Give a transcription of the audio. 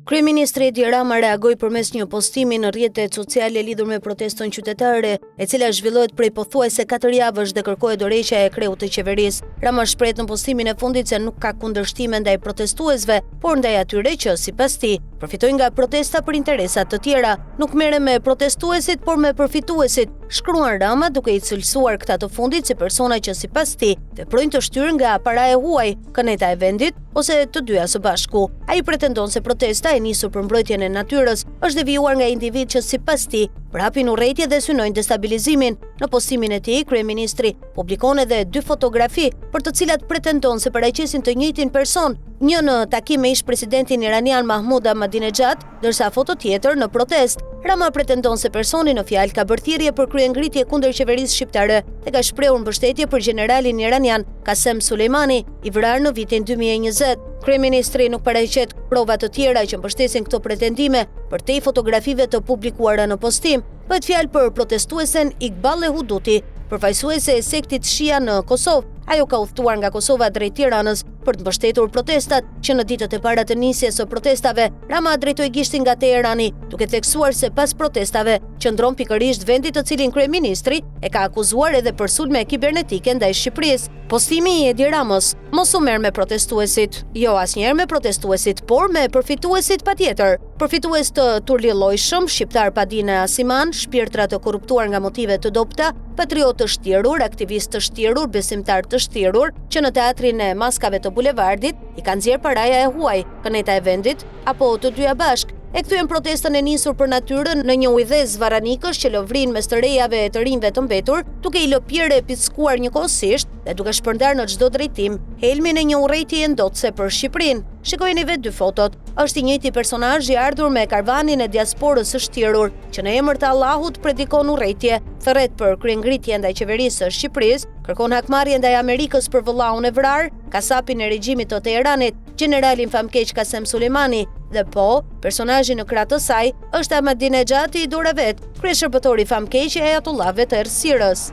Kryeministri Edi Rama reagoi përmes një postimi në rrjetet sociale lidhur me protestën qytetare, e cila zhvillohet prej pothuajse 4 javësh dhe kërkohet dorëheqja e kreut të qeverisë. Rama shprehet në postimin e fundit se nuk ka kundërshtime ndaj protestuesve, por ndaj atyre që, sipas tij, përfitojnë nga protesta për interesa të tjera. Nuk merrem me protestuesit, por me përfituesit, shkruan Rama duke i cilësuar këta të fundit si persona që sipas tij veprojnë të shtyrë nga paraja e huaj, këneta e vendit ose të dyja së bashku. Ai pretendon se protesta e nisur për mbrojtjen e natyrës është devijuar nga individë që sipas tij përhapin urrejtje dhe synojnë destabilizimin. Në postimin e tij, kryeministri publikon edhe dy fotografi për të cilat pretendon se paraqesin të njëjtin person, një në takim me ish-presidentin iranian Mahmoud Ahmadinejad, ndërsa foto tjetër në protestë. Rama pretendon se personi në fjalë ka bërë thirrje për kryengritje kundër qeverisë shqiptare dhe ka shprehur mbështetje për gjeneralin iranian Kasem Soleimani, i vrarë në vitin 2020. Kryeministri nuk paraqet prova të tjera që mbështesin këto pretendime përtej fotografive të publikuara në postim. Bëhet fjalë për protestuesen Igballe Huduti, përfaqësuese e sektit Shia në Kosovë. Ajo ka udhëtuar nga Kosova drejt Tiranës për të mbështetur protestat që në ditët e para të nisjes së protestave, Rama drejtoi gishtin nga Teherani, duke theksuar se pas protestave qëndron pikërisht vendi të cilin kryeministri e ka akuzuar edhe për sulme kibernetike ndaj Shqipërisë. Postimi i Edi Ramës, mos u merr me protestuesit. Jo asnjëherë me protestuesit, por me përfituesit patjetër. Përfitues të turlillojshëm, shqiptarë pa din e as iman, shpirtra të korruptuar nga motive të dobëta, patriotë të shtirur, aktivistë të shtirur, besimtarë të shtirur, që në teatrin e maskave të bulevardit i ka nxjerrë paraja e huaj, këneta e vendit, apo të dyja bashkë, e kthyen protestën e nisur për natyrën në një ujdhesë zvarranikësh që lëvrijnë mes të rejave e të rinjve të mbetur, duke i lëpirë e pickuar njëkohësisht dhe duke shpërndarë në çdo drejtim helmin e një urrejtjeje ndotëse për Shqipërinë. Shikojini vetë dy fotot. Është i njëjti personazh i ardhur me karvanin e diasporës së shtirur, që në emër të Allahut predikon urrejtje, thërret për kryengritje ndaj qeverisë së Shqipërisë, kërkon hakmarrje ndaj Amerikës për vëllaun e vrarë, kasapin e regjimit të Teheranit, gjeneralin famkeq Kasem Soleimani dhe po, personazhi në krah të saj është Ahmadinejadi i dora vet, kryeshërbëtori famkeq i ajatollahëve të errësirës.